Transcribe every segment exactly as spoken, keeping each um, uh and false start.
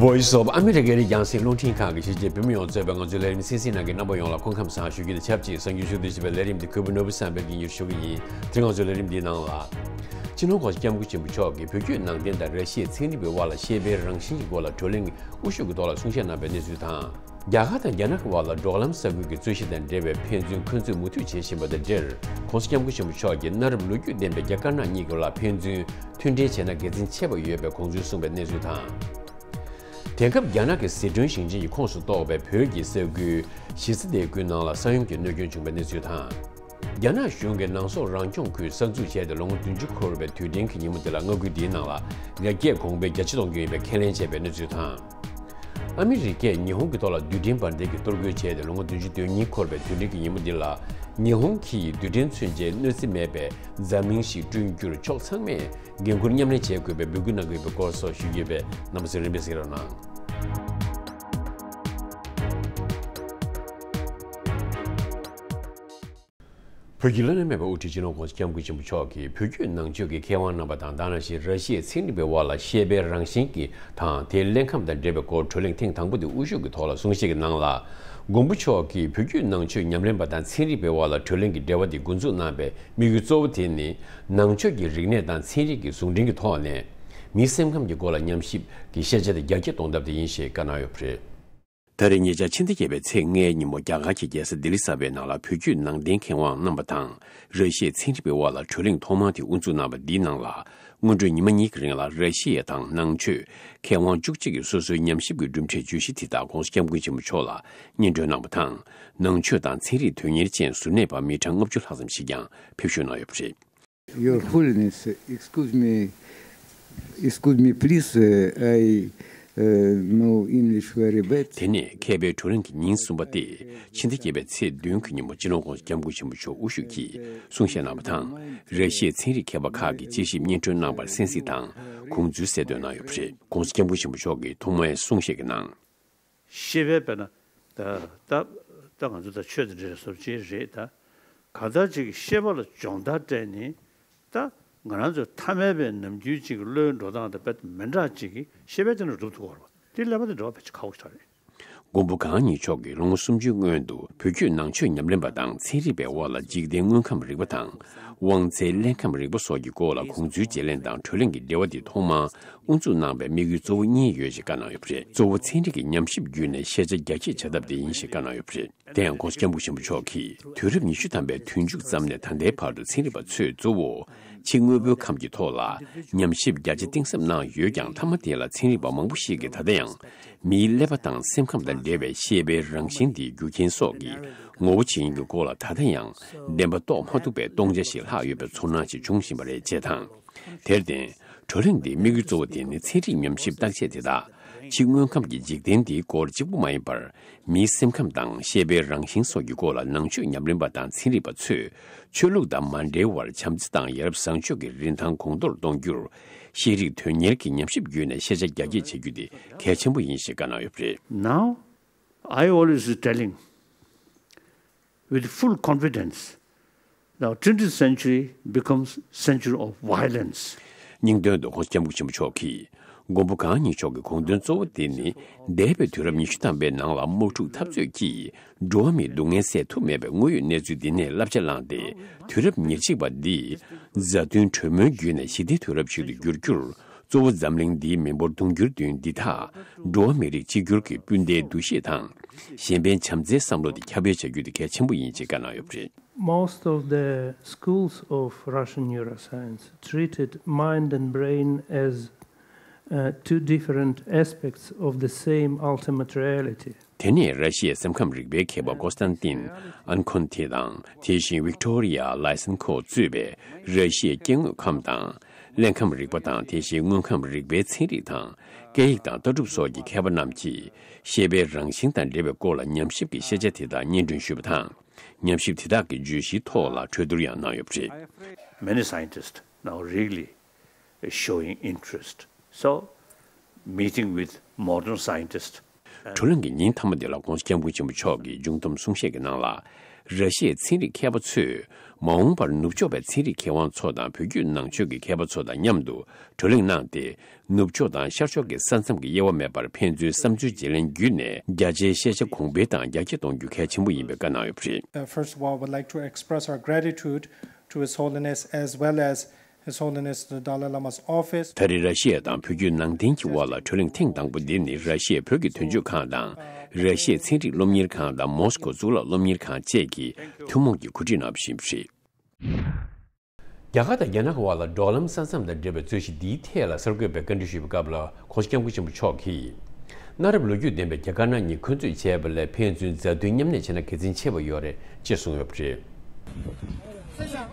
Voice of America རྒྱང་སྲིང་རླུང་འཕྲིན་ཁང་གི་གཞིས་བྱེས་བོད་མི་ཡོངས་གཙོས་པའི་ང་ཚོའི་ལས་རིམ་གསན་གཟིགས་གནང་མཁན་རྣམ་པ་ཡོངས་ལ་སྐུ་ཁམས་བཟང་ཞུ་རྒྱུ་དང་ཆབས་ཅིག་གསར་འགྱུར་ཞུ་གཏུག་བྱེད་པའི་ལས་རིམ་འདི་གུས་པ་ནོར་བུ་བསམ་འཕེལ་གྱིས་སྙན་སྒྲོན་ཞུ་གི་ཡིན། དེ་རིང་ང་ཚོའི་ལས་རིམ་འདིའི་ནང་ལ། སྤྱི་ནོར་༸གོང་ས་༸སྐྱབས་མགོན་ཆེན་པོ་མཆོག་གིས་བོད་བརྒྱུད་ནང་བསྟན་དང་ར་ཤི་ཡའི་ཚན་རིག་པའི་དབར་ལ་ཤེས་དཔལ་རང་བཞིན་གྱི་སྐོར་ལ་གྲོས་གླེང་དབུ་བཞུགས་ཀྱི་ཐོག་ལ་གསུང་བཤད་གནང་བའི་གནས་ཚུལ་དང་། རྒྱ་གར་དང་རྒྱ་ནག་གི་དབར་ལ་འབྲོག་ལམ་ས་ཁུལ་གྱི་རྩོད་གཞི་དང་འབྲེལ་བའི་ཕན་ཚུན་འཁོན་རྩོད་མུ་མཐུད་བྱེད་བཞིན་པ་དང་འབྲེལ། ༸གོང་ས་༸སྐྱབས་མགོན་ཆེན་པོ་མཆོག་གིས་གནའ་རབས་ལོ་རྒྱུས་ལྡན་པའི་རྒྱ་དཀར་ནག་གཉིས་ཀྱི་བར་ལ་ཕན་ཚུན་མཐུན་འབྲེལ་བྱས་ན་དགེ་མཚན་ཆེ་བ་ཡོད་པའི་དགོངས་ཚུལ་གསུངས་པའི་གནས་ཚུལ་དང་། དེང་སྐབས་རྒྱ་ནག་གི་ཟི་ཁྲོན་ཞིང་ཆེན་གྱི་ཁོངས་སུ་གཏོགས་པའི་བོད་ཀྱི་ས་ཁུལ་གཞིས་རྩེ་སྡེ་དགུའི་ནང་ལ་ས་ཡོམ་གྱི་གནོད་སྐྱོན་བྱུང་བའི་གནས་ཚུལ་དང་། རྒྱ་ནག་གཞུང་གིས་ནང་སོག་རང་སྐྱོང་ཁུལ་གསར་འཛུགས་བྱས་ཏེ་ལོ་ངོ་བདུན་ཅུ་འཁོར་བའི་དུས་དྲན་གྱི་ཉིན་མོ་འདི་ལ་མངའ་ཁུལ་འདིའི་ནང་ལ་ཡར་རྒྱས་གོང་འཕེལ་རྒྱ་ཆེ་གཏོང་རྒྱུ་ཡིན་པའི་ཁས་ལེན་བྱས་པའི་གནས་ཚུལ་དང་། ཨ་མི་རི་ཀས་ཉི་ཧོང་གི་ཐོག་ལ་རྡུལ་ཕྲན་འབར་མདེལ་གྱི་གཏོར་རྒོལ་བྱས་ཏེ་ལོ་ངོ་བདུན་ཅུ་དོན་གཉིས་འཁོར་བའི་དུས་དྲན་གྱི་ཉིན་མོ་འདི་ལ། ཉི་ཧོང་གིས་རྡུལ་ཕྲན་མཚོན་ཆའི་གནོད་འཚེ་མེད་པའི་འཛམ་གླིང་ཞིག་བསྐྲུན་རྒྱུར་ཕྱོགས་ཚང་མས་འགན་འཁུར་མཉམ་ལེན་བྱེད་དགོས་པའི་འབོད་སྐུལ་གནང་གི་ཡོད་པའི་སྐོར་སོགས་ཞུ་རྒྱུ་ཡོད་པས། རྣམ་པ་ཚོས་རིམ་པས་གཟིགས་རོགས་གནང་། བོད་ཀྱི་བླ་ན་མེད་པའི་དབུ་ཁྲིད་སྤྱི་ནོར་༸གོང་ས་༸སྐྱབས་མགོན་ཆེན་པོ་མཆོག་གིས་བོད་བརྒྱུད་ནང་ཆོས་ཀྱི་མཁས་དབང་རྣམ་པ་དང་། དེ་ནང་བཞིན་ར་ཤི་ཡའི་ཚན་རིག་པའི་དབར་ལ་ཤེས་དཔལ་རང་བཞིན་གྱི་དང་། དེའི་སླད་ཁམས་དང་འབྲེལ་བའི་སྐོར་གྲོས་གླེང་ཐེངས་དང་པོ་དེ་དབུ་བཞུགས་ཀྱི་ཐོག་ལ་གསུང་བཤད་ཀྱི་ནང་ལ། མགོན་པོ་མཆོག་གིས་བོད་བརྒྱུད་ནང་ཆོས་ཉམས་ལེན་པ་དང་ཚན་རིག་པའི་དབར་ལ་གྲོས་གླེང་གི་འབྲེལ་བ་དེ་འགོ་འཛུགས་གནང་བའི་དམིགས་ཡུལ་གཙོ་བོ་དེ་ནི། ནང་ཆོས་ཀྱི་རིག་གནས་དང་ཚན་རིག་གི་ཟུང་འབྲེལ་གྱི་ཐོག་ནས། མིའི་སེམས་ཁམས་ཀྱི་སྐོར་ལ་ཉམས་ཞིབ་ཀྱི་ཤེས་བྱ་དེ་རྒྱ་སྐྱེད་གཏོང་ཐབས་དེ་ཡིན་ཞེས་བཀའ་གནང་ཡོད་པ་རེད། ད་རེས་ཉེ་ཆར་ཕྱི་ཟླ་བརྒྱད་པའི་ཚེས་ལྔའི་ཉིན་མོ་རྒྱ་གར་གྱི་རྒྱལ་ས་ལྡི་ལི་གསར་པའི་ནང་ལ་བོད་བརྒྱུད་ནང་བསྟན་མཁས་དབང་རྣམ་པ་དང་། ར་ཤི་ཡའི་ཚན་རིག་པའི་དབར་ལ་གྲོས་གླེང་ཐོག་མ་དེ་དབུ་འཛུགས་གནང་བ་འདིའི་ནང་ལ། སྔོན་འགྲོའི་ཉི་མ་གཉིས་ཀྱི་རིང་ལ་ར་ཤི་ཡ་དང་ནང་ཆོས་མཁས་དབང་བཅུ་གཅིག་གིས་སོ་སོའི་ཉམས་ཞིབ་ཀྱི་གྲུབ་འབྲས་བརྗོད་གཞི་དེ་དག་༸གོང་ས་༸སྐྱབས་མགོན་ཆེན་པོ་མཆོག་ལ་སྙན་སྒྲོན་གནང་བ་དང་། ནང་ཆོས་དང་ཚན་རིག་དོན་གཉེར་ཅན་གཟུར་གནས་པ་མི་གྲངས་ལྔ་བཅུ་ལྷག་ཙམ་ཞིག་ཀྱང་ཕེབས་ཞུགས་གནང་ཡོད་པ་རེད། Your Holiness, excuse me, excuse me, please, uh, I, uh, know English very bad. དེ་ནས་མཁས་པའི་བགྲོ་གླེང་གི་ཉིན་གསུམ་པ་སྟེ། ཕྱི་ཟླ་བརྒྱད་པའི་ཚེས་བདུན་གྱི་ཉིན་མོ་སྤྱི་ནོར་༸གོང་ས་༸སྐྱབས་མགོན་ཆེན་པོ་མཆོག་དབུ་བཞུགས་ཀྱིས་གསུང་བཤད་གནང་བ་དང་། ར་ཤི་ཡའི་ཚན་རིག་མཁས་པ་ཁག་གིས་དཔྱད་ཞིབ་སྙན་སྒྲོན་གནང་བར་གསན་གཟིགས་དང་དགོངས་ཚུལ་གསལ་སྟོན་གནང་ཡོད་པ་རེད། ༸གོང་ས་༸སྐྱབས་མགོན་ཆེན་པོ་མཆོག་གིས་ཐོག་མའི་གསུང་བཤད་ཀྱི་ནང་། ཤེས་དཔལ་དཔེར་ན། ད་ད་ད་ང་ཚོ་ད་ཆོས་དང་འབྲེལ་བའི་བཟོ་བྱེད་རེད་ད། གང་ལྟར་ཅིག་གི་ཤེས་པ་ལ་སྦྱོང་བརྡར་སྤྲད་ནས་ད་ང་རང་ཚོ་ཐ་མལ་པའི་ནམ་རྒྱུན་ཅིག་གི་བློའི་འགྲོ་སྟངས་དང་དཔེ་མི་འདྲ་ཅིག་གི་ཤེས་དཔལ་དེ་ནས་སྒྲུབ་ཐུབ་པ་རེད་པ། དེ་ཀླད་པ་དེ་འགྲོ་བ་ཕལ་ཆེར་ཁག་པོ་ཞིག་རེད། མགོན་པོ་གང་ཉིད་མཆོག་གིས་ལོ་ངོ་སུམ་ཅུའི་སྔོན་དུ་བོད་བརྒྱུད་ནང་ཆོས་ཉམས་ལེན་པ་དང་ཚན་རིག་པའི་དབར་ལ་འཇིག་རྟེན་དངོས་ཁམས་རིག་པ་དང་། དབང་རྩའི་རླན་ཁམས་རིག་པ་སོགས་ཀྱི་སྐོར་ལ་དགོངས་ཚུལ་བརྗེ་ལེན་དང་གྲོས་གླེང་གི་འབྲེལ་བ་དེ་ཐོག་མར་དབུ་འཛུགས་གནང་བའི་དམིགས་ཡུལ་གཙོ་བོ་གཉིས་ཡོད་ཅེས་བཀའ་གནང་ཡོད་པ་རེད། གཙོ་བོ་ཚན་རིག་གི་ཉམས་ཞིབ་བརྒྱུད་ནས་ཤེས་བྱ་རྒྱ་སྐྱེད་བྱ་ཐབས་དེ་ཡིན་ཞེས་བཀའ་གནང་ཡོད་པ་རེད། དེ་ཡང་༸གོང་ས་༸སྐྱབས་མགོན་ཆེན་པོ་མཆོག་གིས་དུས་རབས་ཉི་ཤུ་ཐམ་པའི་དུས་མཇུག་ཙམ་ནས་ད་ལྟའི་བར་དུ་ཚན་རིག་པ་ཚོས་གཙོ་བོ་ཕྱི་དངོས་པོའི་ཁམས་ཀྱི་ཐོག་ལ་ཉམས་ཞིབ་རྒྱ་ཆེ་གཏིང་ཟབ་གནང་ཡོད་ཀྱང་། མཐའ་མ་དེ་ལ་ཚན་རིག་པ་མང་པོ་ཞིག་གིས་ད་ལྟ་ཡང་མིའི་ཀླད་པ་དང་སེམས་ཁམས་དང་འབྲེལ་བའི་ཤེས་དཔལ་རང་བཞིན་དེའི་རྒྱུ་རྐྱེན་སོགས་ཀྱི་ངོ་བོ་ཇི་ཡིན་གྱི་སྐོར་ལ་ད་ལྟ་ཡང་བདེན་པ་རྟོགས་མ་ཐུབ་པའི་སྟོང་ཆ་ཞིག་ལྷག་ཡོད་པའི་ཚོར་སྣང་ཞིག་འབྱུང་བཞིན་པ་རེད་ཅེས་དང་། དེར་བརྟེན། བགྲོ་གླེང་འདིའི་དམིགས་ཡུལ་གཙོ་བོ་དེ་ནི་ཚན་རིག་ཉམས་ཞིབ་བརྟག་དཔྱད་དེ་དག་ཕྱི་དངོས་ཁམས་ཀྱི་འཇིག་རྟེན་འདིའི་སྐོར་གཅིག་པུ་མ་ཡིན་པར། མིའི་སེམས་ཁམས་དང་ཤེས་དཔལ་རང་བཞིན་སོགས་ཀྱི་སྐོར་ལ་ནང་ཆོས་ཉམས་ལེན་པ་དང་ཚན་རིག་པ་ཚོས་ཆོས་ལུགས་དང་མ་འབྲེལ་བར་བྱམས་བརྩེ་དང་ཡ་རབས་བཟང་སྤྱོད་ཀྱི་རིན་ཐང་གོང་མཐོར་གཏོང་རྒྱུར། ཤེས་རིག་དོན་གཉེར་གྱི་ཉམས་ཞིབ་བརྒྱུད་ནས་ཤེས་བྱ་རྒྱ་སྐྱེད་བྱེད་རྒྱུ་དེ་གལ་ཆེན་པོ་ཡིན་ཞེས་བཀའ་གནང་ཡོད་པ་རེད། Now, I always telling with full confidence, now twentieth century becomes century of violence. སྙིང་དོན་དུ་༸གོང་ས་༸སྐྱབས་མགོན་ཆེན་པོ་མཆོག་གིས། མགོན་པོ་གང་ཉིད་མཆོག་གི་དགོངས་དོན་གཙོ་བོ་དེ་ནི། འདས་པའི་དུས་རབས་ཉི་ཤུ་ཐམ་པའི་ནང་ལ་དམག་འཁྲུག་འཐབ་རྩོད་ཀྱིས་འགྲོ་བ་མིའི་སྡུག་བསྔལ་སེལ་ཐུབ་མེད་པའི་དངོས་ཡོད་གནས་ཚུལ་འདི་ནས་བསླབ་བྱ་བླངས་ཏེ། དུས་རབས་ཉེར་གཅིག་པ་འདི་མཛའ་མཐུན་གྲོས་མོལ་བརྒྱུད་ནས་ཞི་བདེའི་དུས་རབས་ཤིག་ཏུ་འགྱུར་རྒྱུར། གཙོ་བོ་འཛམ་གླིང་འདིའི་མི་འབོར་དུང་འགྱུར་བདུན་འདི་དག་འགྲོ་བ་མི་རིགས་གཅིག་གྱུར་གྱི་སྤུན་ཟླའི་འདུ་ཤེས་དང་། གཞན་ཕན་བྱམས་བརྩེའི་བསམ་བློ་དེ་ཁྱབ་སྤེལ་བྱ་རྒྱུ་དེ་གལ་ཆེན་པོ་ཡིན་ཅེས་བཀའ་གནང་ཡོད་པ་རེད། Most of the schools of Russian neuroscience treated mind and brain as, uh, two different aspects of the same ultimate reality. དེ་ནས་ར་ཤི་ཡའི་སེམས་ཁམས་རིག་པའི་མཁས་པ་ཀོ་སྟན་ཏིན་ཨན་ཁོན་ཐེ་དང་། དེ་བཞིན་ཝིག་ཏོ་རི་ཡ་ལའི་སན་ཁོ་གཙོས་པའི་ར་ཤི་ཡའི་སྐྱེ་དངོས་ཁམས་དང་། རླན་ཁམས་རིག་པ་དང་། དེ་བཞིན་དངོས་ཁམས་རིག་པའི་ཚན་རིག་དང་། སྐད་ཡིག་དང་ལྟ་གྲུབ་སོགས་ཀྱི་མཁས་པ་རྣམས་ཀྱིས། ཤེས་དཔལ་རང་བཞིན་དང་འབྲེལ་བའི་སྐོར་ལ་ཉམས་ཞིབ་ཀྱི་ཤེས་བྱ་དེ་དག་སྙན་སྒྲོན་ཞུས་པ་དང་། ཉམས་ཞིབ་དེ་དག་གི་བརྗོད་གཞིའི་ཐོག་ལ་གྲོས་བསྡུར་ཡང་གནང་ཡོད་པ་རེད། Many scientists now really showing interest. So, meeting with modern scientists. བགྲོ་གླེང་གི་ཉིན་མཐའ་མ་དེ་ལ་༸གོང་ས་༸སྐྱབས་མགོན་ཆེན་པོ་མཆོག་གིས་མཇུག་བསྡོམས་གསུང་བཤད་ཀྱི་ནང་ལ། ར་ཤི་ཡའི་ཚན་རིག་མཁས་པ་ཚོས་མ་འོངས་པར་ནུབ་ཕྱོགས་པའི་ཚན་རིག་མཁས་དབང་ཚོ་དང་བོད་བརྒྱུད་ནང་ཆོས་ཀྱི་མཁས་པ་ཚོ་དང་མཉམ་དུ་བགྲོ་གླེང་གནང་སྟེ། ནུབ་ཕྱོགས་དང་ཤར་ཕྱོགས་ཀྱི་ས་མཚམས་ཀྱི་དབྱེ་བ་མེད་པར་ཕན་ཚུན་བསམ་ཚུལ་བརྗེ་ལེན་བརྒྱུད་ནས་རྒྱ་ཆེའི་ཤེས་བྱ་གོང་འཕེལ་དང་རྒྱ་སྐྱེད་གཏོང་རྒྱུ་གལ་ཆེན་པོ་ཡིན་པའི་བཀའ་གནང་ཡོད་པ་རེད། Uh, first of all, I would like to express our gratitude to His Holiness as well as His Holiness the Dalai Lama's office. ད་རེས་ར་ཤི་ཡ་དང་བོད་བརྒྱུད་ནང་བསྟན་གྱི་དབར་ལ་བགྲོ་གླེང་ཐེངས་དང་པོ་འདི་ནི་ར་ཤི་ཡའི་བོད་ཀྱི་དོན་གཅོད་ཁང་དང་། ར་ཤི་ཡའི་ཚན་རིག་སློབ་གཉེར་ཁང་དང་མོ་སི་ཀོ་གཙུག་ལག་སློབ་གཉེར་ཁང་བཅས་ཀྱིས་ཐུན་མོང་གིས་གོ་སྒྲིག་གནང་བ་ཞིག་ཡིན་པ་རེད། རྒྱ་གར་དང་རྒྱ་ནག་གི་དབར་ལ་འབྲོག་ལམ་ས་མཚམས་དང་འབྲེལ་བའི་རྩོད་གཞི་འདིའི་ཐད་ལ་གསར་འགོད་པས་བཀའ་འདྲི་ཞུས་པའི་སྐབས་ལ། ྋགོང་ས་ྋསྐྱབས་མགོན་ཆེན་པོ་མཆོག་གིས། གནའ་རབས་ལོ་རྒྱུས་ལྡན་པའི་རྒྱ་དཀར་ནག་གཉིས་འཁོན་རྩོད་བྱས་པ་ལས་ཕན་ཚུན་མཛའ་མཐུན་མཉམ་གནས་བྱས་ན་དགེ་མཚན་ཆེ་བ་ཡོད་རེད་ཅེས་གསུངས་ཡོད་པ་རེད།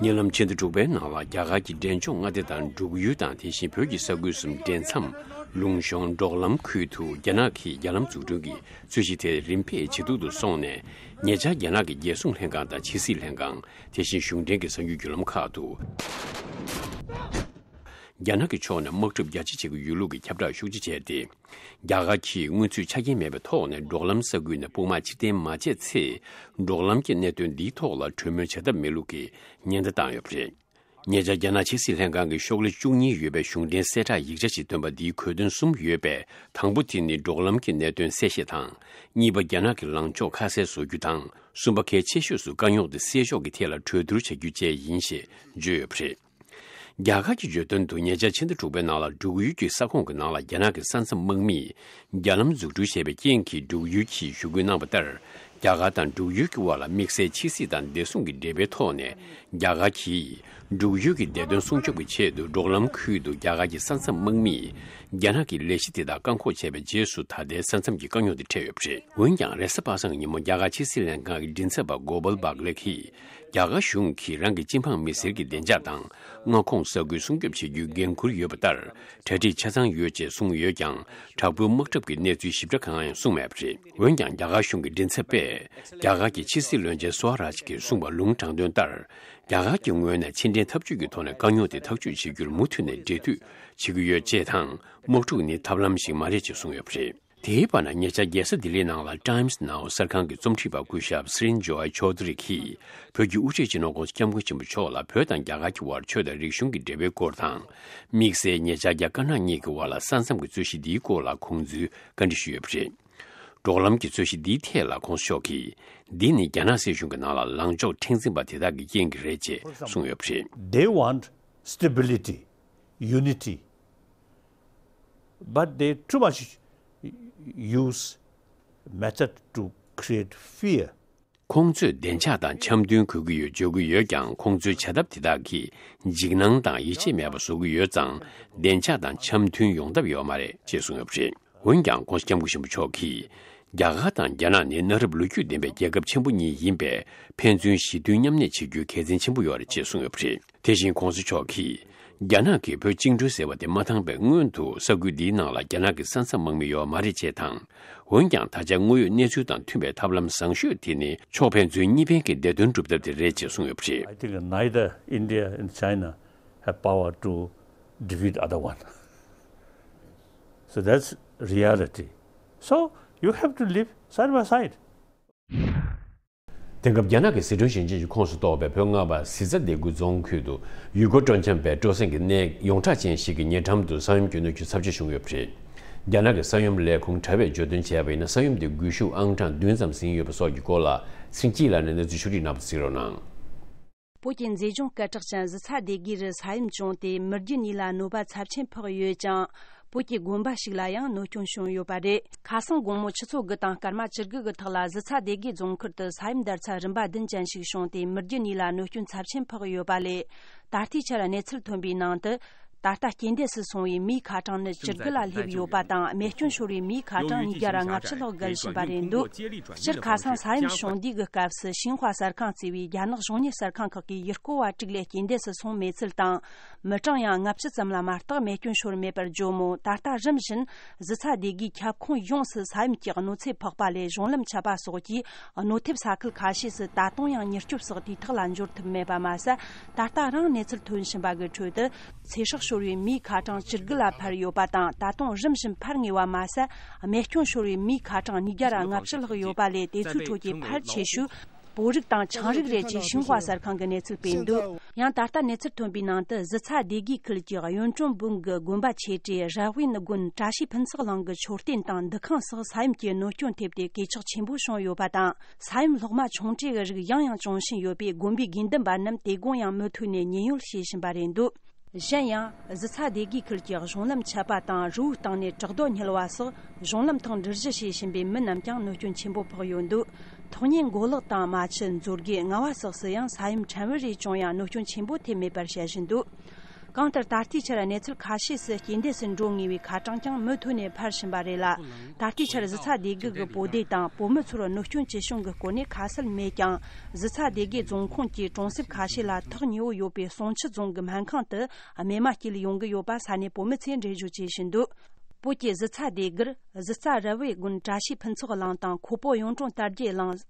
ཉེ་ལམ་ཕྱི་ཟླ་དྲུག་པའི་ནང་ལ་རྒྱ་གར་གྱི་འབྲས་ལྗོངས་མངའ་སྡེ་དང་འབྲུག་ཡུལ་དང་དེ་བཞིན་བོད་ཀྱི་ས་ཁུལ་གསུམ་འབྲེལ་མཚམས་ལུང་གཤོང་འབྲོག་ལམ་ཁུལ་དུ་རྒྱ་ནག་གིས་རྒྱ་ལམ་འཛུགས་སྐྲུན་གྱི་རྩོད་གཞི་དེ་རིམ་པས་ཇེ་སྡུག་ཏུ་སོང་ནས། ཉེ་ཆར་རྒྱ་ནག་གི་རྒྱལ་སྲུང་ལྷན་ཁང་དང་ཕྱི་སྲིད་ལྷན་ཁང་། དེ་བཞིན་གཞུང་འབྲེལ་གྱི་གསར་འགྱུར་བརྒྱུད་ལམ་ཁག་ཏུ། རྒྱ་ནག་གི་ཕྱོགས་ནས་དམག་འཁྲུག་རྒྱ་ཆེ་བྱེད་ཀྱི་ཡོད་ལུགས་ཀྱི་ཁྱབ་བསྒྲགས་ཤུགས་ཆེ་བྱས་ཏེ། རྒྱ་གར་གྱིས་སྔོན་ཚུད་ཆ་རྐྱེན་མེད་པའི་ཐོག་ནས་འབྲོག་ལམ་ས་ཁུལ་ནས་དཔུང་དམག་ཕྱིར་འཐེན་མ་བྱས་ཚེ། འབྲོག་ལམ་གྱི་གནད་དོན་འདིའི་ཐོག་ལ་གྲོས་མོལ་བྱ་ཐབས་མེད་ལུགས་ཀྱི་ཉེན་བརྡ་བཏང་ཡོད་པ་རེད། ཉེ་ཆར་རྒྱ་ནག་ཕྱི་སྲིད་ལྷན་ཁང་གི་ཤོག་ལྷེ་བཅུ་གཉིས་ཡོད་པའི་གཞུང་འབྲེལ་གསལ་བསྒྲགས་ཡིག་ཆ་ཞིག་བཏོན་པ་འདིའི་གོ་དོན་གསུམ་ཡོད་པས། དང་པོ་དེ་ནི་འབྲོག་ལམ་གྱི་གནད་དོན་གསལ་བཤད་དང་། གཉིས་པ། རྒྱ་ནག་གི་ལངས་ཕྱོགས་ཁ་གསལ་བཟོ་རྒྱུ་དང་། གསུམ་པ། གལ་ཆེ་ཤོས་སུ་དཀའ་རྙོག་དེ་སེལ་ཕྱོགས་ཀྱི་ཐད་ལ་གྲོས་བསྡུར་བྱ་རྒྱུ་བཅས་ཡིན་ཞེས་བརྗོད་ཡོད་པ་རེད། རྒྱ་གར་གྱི་བརྗོད་དོན་དུ། ཉེ་ཆར་ཕྱི་ཟླ་དྲུག་པའི་ནང་ལ་འབྲུག་ཡུལ་གྱི་ས་ཁོངས་ཀྱི་ནང་ལ་རྒྱ་ནག་གི་ས་མཚམས་དམག་མིས་རྒྱ་ལམ་འཛུགས་སྐྲུན་བྱས་པའི་རྐྱེན་གྱིས་འབྲུག་ཡུལ་གྱིས་ཞུ་སྐུལ་གནང་བ་ལྟར། རྒྱ་གར་དང་འབྲུག་ཡུལ་གྱི་དབར་ལ་དམིགས་བསལ་ཕྱི་སྲིད་དང་བདེ་སྲུང་གི་འབྲེལ་བའི་ཐོག་ནས། རྒྱ་གར་གྱིས་འབྲུག་ཡུལ་གྱི་བདེ་དོན་སྲུང་སྐྱོབ་ཀྱི་ཆེད་དུ་འབྲོག་ལམ་ཁུལ་དུ་རྒྱ་གར་གྱི་ས་མཚམས་དམག་མིས་རྒྱ་ནག་གི་ལས་གཞི་དེ་དག་བཀག་འགོག་བྱས་པའི་རྗེས་སུ། ད་ལྟའི་ས་མཚམས་ཀྱི་དཀའ་རྙོག་དེ་འཕྲད་ཡོད་པ་རེད། འོན་ཀྱང་། རེས་གཟའ་པ་སངས་ཀྱི་ཉིན་མོ་རྒྱ་གར་ཕྱི་སྲིད་ལྷན་ཁང་གི་མགྲིན་ཚབ་པ་གོ་པལ་བྷག་ལེ་གིས། རྒྱ་གར་གཞུང་གིས་རང་གི་སྤྱི་འབངས་མི་སེར་གྱི་བདེ་འཇགས་དང་མངའ་ཁོངས་ས་ཁུལ་སྲུང་སྐྱོབ་བྱེད་རྒྱུའི་འགན་འཁུར་ཡོད་པ་ལྟར། གྲ་སྒྲིག་ཆ་ཚང་ཡོད་ཅེས་གསུངས་ཡོད་ཀྱང་། དྲག་པོའི་དམག་འཁྲབ་ཀྱི་གནས་ཚུལ་ཞིབ་ཕྲ་གང་ཡང་གསུངས་མེད་པ་རེད། འོན་ཀྱང་། རྒྱ་གར་གཞུང་གི་མགྲིན་ཚབ་པས། རྒྱ་གར་གྱི་ཕྱི་སྲིད་བློན་ཆེན་སུའ་རཱཇ་གྱིས་གསུངས་པ་ལུང་དྲངས་དོན་ལྟར། རྒྱ་གར་གྱི་ངོས་ནས་ཕྱི་འབྲེལ་འཐབ་ཇུས་ཀྱི་ཐོག་ནས་དཀའ་རྙོག་དེ་ཐག་གཅོད་བྱེད་རྒྱུར་མུ་མཐུད་ནས་འབྲེལ་མཐུད་བྱེད་ཀྱི་ཡོད་ཅེས་དང་། དམག་འཁྲུག་ནི་ཐབས་ལམ་ཞིག་མ་རེད་ཅེས་གསུངས་ཡོད་པ་རེད། དེའི་བར་ན། ཉེ་ཆར་རྒྱལ་ས་ལྡི་ལིའི་ནང་ལ་Times Now གསར་ཁང་གི་རྩོམ་སྒྲིག་པ་སྐུ་ཞབས་སི་རིན་ཇོའི་ཆོ་དྷུ་རི་གིས། བོད་ཀྱི་དབུ་ཁྲིད་སྤྱི་ནོར་ྋགོང་ས་ྋསྐྱབས་མགོན་ཆེན་པོ་མཆོག་ལ་བོད་དང་རྒྱ་གར་གྱི་དབར་ཆོས་དང་རིག་གཞུང་གི་འབྲེལ་བའི་སྐོར་དང་། དམིགས་བསལ་ཉེ་ཆར་རྒྱ་དཀར་ནག་གཉིས་ཀྱི་དབར་ལ་ས་མཚམས་ཀྱི་རྩོད་གཞི་འདིའི་སྐོར་ལ་ཁོང་ཚོས་བཀའ་འདྲི་ཞུས་ཡོད་པ་རེད། འབྲོག་ལམ་གྱི་རྩོད་གཞི་འདིའི་ཐད་ལ་ྋགོང་ས་མཆོག་གིས། འདི་ནི་རྒྱ་ནག་སྲིད་གཞུང་གི་ནང་ལ་ལངས་ཕྱོགས་མཁྲེགས་འཛིན་པ་དེ་དག་གི་རྐྱེན་གྱིས་རེད་ཅེས་གསུངས་ཡོད་པ་རེད། They want stability, unity, but they too much use method to create fear. ཁོང་ཚོས་བདེ་འཇགས་དང་འཆམ་མཐུན་དགོས་ཀྱི་ཡོད་བརྗོད་ཀྱི་ཡོད་ཀྱང་། ཁོང་ཚོའི་བྱ་ཐབས་དེ་དག་གིས་འཇིགས་སྣང་དང་ཡིད་ཆེས་མེད་པ་བཟོ་གི་ཡོད་ཙང་། བདེ་འཇགས་དང་འཆམ་མཐུན་ཡོང་ཐབས་ཡོད་མ་རེད་ཅེས་གསུངས་ཡོད་པ་རེད། འོན་ཀྱང་། ྋགོང་ས་ྋསྐྱབས་མགོན་ཆེན་པོ་མཆོག་གིས། རྒྱ་གར་དང་རྒྱ་ནག་ནི་གནའ་རབས་ལོ་རྒྱུས་ལྡན་པའི་རྒྱལ་ཁབ་ཆེན་པོ་གཉིས་ཡིན་པས། ཕན་ཚུན་ཞི་མཐུན་མཉམ་གནས་བྱེད་རྒྱུ་གལ་ཆེན་ཆེན་པོ་ཡོད་རེད་ཅེས་གསུངས་ཡོད་པ་རེད། དེ་བཞིན་ྋགོང་ས་མཆོག་གིས། རྒྱ་ནག་གིས་བོད་བཅིངས་འགྲོལ་ཟེར་བ་དེ་མ་འདང་པའི་སྔོན་དུ། ས་ཁུལ་འདིའི་ནང་ལ་རྒྱ་ནག་གི་ས་མཚམས་དམག་མི་ཡོད་མ་རེད་ཅེས་དང་། འོན་ཀྱང་། ད་ཆ་དངོས་ཡོད་གནས་ཚུལ་དང་མཐུན་པའི་ཐབས་ལམ་བཟང་ཤོས་དེ་ནི། ཕྱོགས་ཕན་ཚུན་གཉིས་ཕན་གྱི་བདེ་དོན་སྒྲུབ་ཐབས་དེ་རེད་ཅེས་གསུངས་ཡོད་པ་རེད། I think neither India and China have power to defeat other one. So that's reality. So you have to live side by side. དེང་སྐབས་རྒྱ་ནག་གི་ཟི་ཁྲོན་ཞིང་ཆེན་གྱི་ཁོངས་སུ་གཏོགས་པའི་བོད་མངའ་བདག་གཟི་རྩ་སྡེ་དགུ་རྫོང་ཁུལ་དུ། ཡུལ་སྐོར་སྤྲོ་འཆམ་པས་སྤྲོ་གསེང་གི་གནས་ཡོངས་གྲགས་ཅན་ཞིག་གི་ཉེ་འགྲམ་དུ་ས་ཡོམ་གྱི་གནོད་སྐྱོན་ཚབས་ཆེ་བྱུང་ཡོད་པ་རེད། རྒྱ་ནག་གི་ས་ཡོམ་ལས་ཁུངས་དྲ་བས་བརྗོད་དོན་བྱས་པ་ཡིན་ན། ས་ཡོམ་དེ་སྒུལ་ཤུགས་ཨང་གྲངས་བདུན་ཙམ་ཟིན་ཡོད་པ་སོགས་ཀྱི་སྐོར་ལ། ཚེ་རིང་སྐྱིད་ལགས་ནས་གནས་ཚུལ་ཕྱོགས་བསྒྲིགས་གནང་བ་གཟིགས་རོགས་གནང་། བོད་ཀྱི་མཛེས་ལྗོངས་སྐད་གྲགས་ཅན་གཟི་ཚ་སྡེ་དགུའི་རུ་ས་ཡོམ་བྱུང་སྟེ། མི་རྒྱུ་གཉིས་ལ་གནོད་པ་ཚབས་ཆེན་ཕོག་ཡོད་ཅིང་། བོད་ཀྱི་དགོན་པ་ཞིག་ལ་ཡང་གནོད་སྐྱོན་བྱུང་ཡོད་པ་རེད། ཁ་སང་དགོང་མོ་ཆུ་ཚོད་དགུ་དང་སྐར་མ་བཅུ་དགུ་གི་ཐོག་ལ། གཟི་ཚ་སྡེ་དགུའི་རྫོང་ཁུལ་དུ་ས་ཡོམ་བརྡར་ཚད་རིམ་པ་བདུན་ཅན་ཞིག་བྱུང་སྟེ། མི་རྒྱུ་གཉིས་ལ་གནོད་སྐྱོན་ཚབས་ཆེན་ཕོག་ཡོད་པ་ལས། ད་ལྟའི་ཆར་གནས་ཚུལ་ཐོན་པའི་ནང་དུ། ད་ལྟ་རྐྱེན་འདས་སུ་སོང་བའི་མིའི་ཁ་གྲངས་ནི་བཅུ་དགུ་ལ་སླེབས་ཡོད་པ་དང་། རྨས་སྐྱོན་ཤོར་བའི་མིའི་ཁ་གྲངས་ཉིས་བརྒྱ་ར་ལྔ་བཅུ་ལྷག་བརྒལ་བཞིན་པ་རེད་འདུག་སྤྱིར་ཁ་སང་ས་ཡོམ་བྱུང་དུས་ཀྱི་སྐབས་སུ། ཤིན་ཧྭ་གསར་ཁང་གཙོས་པའི་རྒྱ་ནག་གཞུང་གཉེར་གསར་ཁང་ཁག་གིས་ཡུལ་སྐོར་བ་དྲུག་ལས་རྐྱེན་འདས་སུ་སོང་མེད་ཚུལ་དང་། མི་གྲངས་ཡང་ལྔ་བཅུ་ཙམ་ལ་མ་གཏོགས་རྨས་སྐྱོན་ཤོར་མེད་པར་བརྗོད་མོད། ད་ལྟ་རིམ་བཞིན་གཟི་ཚ་སྡེ་དགུའི་ཁྱབ་ཁོངས་ཡོངས་སུ་ས་ཡོམ་གྱི་གནོད་འཚེ་ཕོག་པ་ལས། གཞུང་ལམ་ཆད་པ་སོགས་ཀྱིས་གནོད་ཐེབས་ས་ཁུལ་ཁ་ཤས་སུ་ད་དུང་ཡང་མྱུར་སྐྱོབ་སོགས་དུས་ཐོག་ལ་འབྱོར་ཐུབ་མེད་པ་མ་ཟད། ད་ལྟ་རང་གནས་ཚུལ་ཐོན་བཞིན་པ་གི་ཁྲོད་དུ། ཚེ་སྲོག་ཤོར་བའི་མིའི་ཁ་གྲངས་བཅུ་དགུ་ལ་འཕར་ཡོད་པ་དང་། ད་དུང་རིམ་བཞིན་འཕར་ངེས་པ་མ་ཟད། རྨས་སྐྱོན་ཤོར་བའི་མིའི་ཁ་གྲངས་ཉིས་བརྒྱ་ར་ལྔ་བཅུ་ལྷག་ཡོད་པ་ལས། དེ་ཚོའི་ཁྲོད་ཀྱི་ཕལ་ཆེ་ཤོས་ བོད་རིགས་དང་ཆའང་རིགས་རེད་ཅེས་ཤིན་ཧྭ་གསར་ཁང་གིས་གནས་ཚུལ་སྤེལ་འདུག། ཡང་ད་ལྟ་གནས་ཚུལ་ཐོན་པའི་ནང་དུ། གཟི་ཚ་སྡེ་དགུའི་ཁུལ་གྱི་གཡོན་ཀྲོང་སྦུག་གི་དགོན་པ་ཆེ་གྲས་ར་ཝིན་དགོན་བཀྲ་ཤིས་ཕུན་ཚོགས་གླིང་གི་མཆོད་རྟེན་དང་འདུ་ཁང་སོགས་ས་ཡོམ་གྱི་གནོད་སྐྱོན་ཐེབས་ཏེ་གོད་ཆག་ཆེན་པོ་བྱུང་ཡོད་པ་དང་། ས་ཡོམ་སློག་མ་ཆུང་གྲས་ཀྱི་རིགས་ཡང་ཡང་བྱུང་བཞིན་ཡོད་པས། དགོན་པའི་དགེ་འདུན་པ་རྣམས་དེ་དགོང་ཡང་མུ་མཐུད་ནས་ཉེན་གཡོལ་བྱེད་བཞིན་པ་རེད་འདུག། གཞན་ཡང་། གཟི་ཚ་སྡེ་དགུའི་ཁུལ་གྱི་གཞུང་ལམ་ཆད་པ་དང་། རི་བོའི་སྟེང་ནས་བྲག་རྡོ་བསྙིལ་བ་སོགས། གཞུང་ལམ་ཐོག་འགྲུལ་བཞུད་བྱེད་བཞིན་པའི་མི་རྣམས་ཀྱང་གནོད་སྐྱོན་ཆེན་པོ་ཕོག་ཡོད་འདུག། ཐོག་མཉམ་མགོ་ལོག་དང་རྨ་ཆུ། མཛོད་དགེ། རྔ་བ་སོགས་སུ་ཡང་ས་ཡོམ་ཕྲན་བུ་རེ་བྱུང་ཡང་གནོད་སྐྱོན་ཆེན་པོ་ཐེབས་མེད་པར་བཤད་བཞིན་འདུག། གང་ལྟར། ད་ལྟའི་ཆར་གནས་ཚུལ་ཁ་ཤས་སུ་སྐྱེལ་འདྲེན་སུ་འགྲོ་ངེས་པའི་ཁ་གྲངས་ཀྱང་མུ་མཐུད་ནས་འཕར་བཞིན་པ་རེད་ལ། ད་ལྟའི་ཆར་གཟི་ཚ་སྡེ་དགུ་གི་བོད་སྡེ་དང་བོད་མི་ཚོར་གནོད་སྐྱོན་ཅི་བྱུང་གི་སྐོར་ནས་ཁ་གསལ་མེད་ཀྱང་། གཟི་ཚ་སྡེ་དགུའི་རྫོང་ཁོངས་ཀྱི་གྲོང་གསེབ་ཁ་ཤས་ལ་ཐག་ཉེ་བོ་ཡོད་པའི་བསང་ཆུ་རྫོང་གི་སྨན་ཁང་དུ་རྨས་མ་སྐྱེལ་ཡོང་གི་ཡོད་པ་ས་གནས་བོད་མི་ཚོས་འགྲེལ་བརྗོད་བྱེད་བཞིན་འདུག། བོད་ཀྱི་གཟི་ཚ་སྡེ་དགུར་གཟི་རྩ་ར་བའི་དགོན་བཀྲ་ཤིས་ཕུན་ཚོགས་གླིང་དང་། ཁོ་པོ་གཡུང་དྲུང་དར་རྒྱས་གླིང་།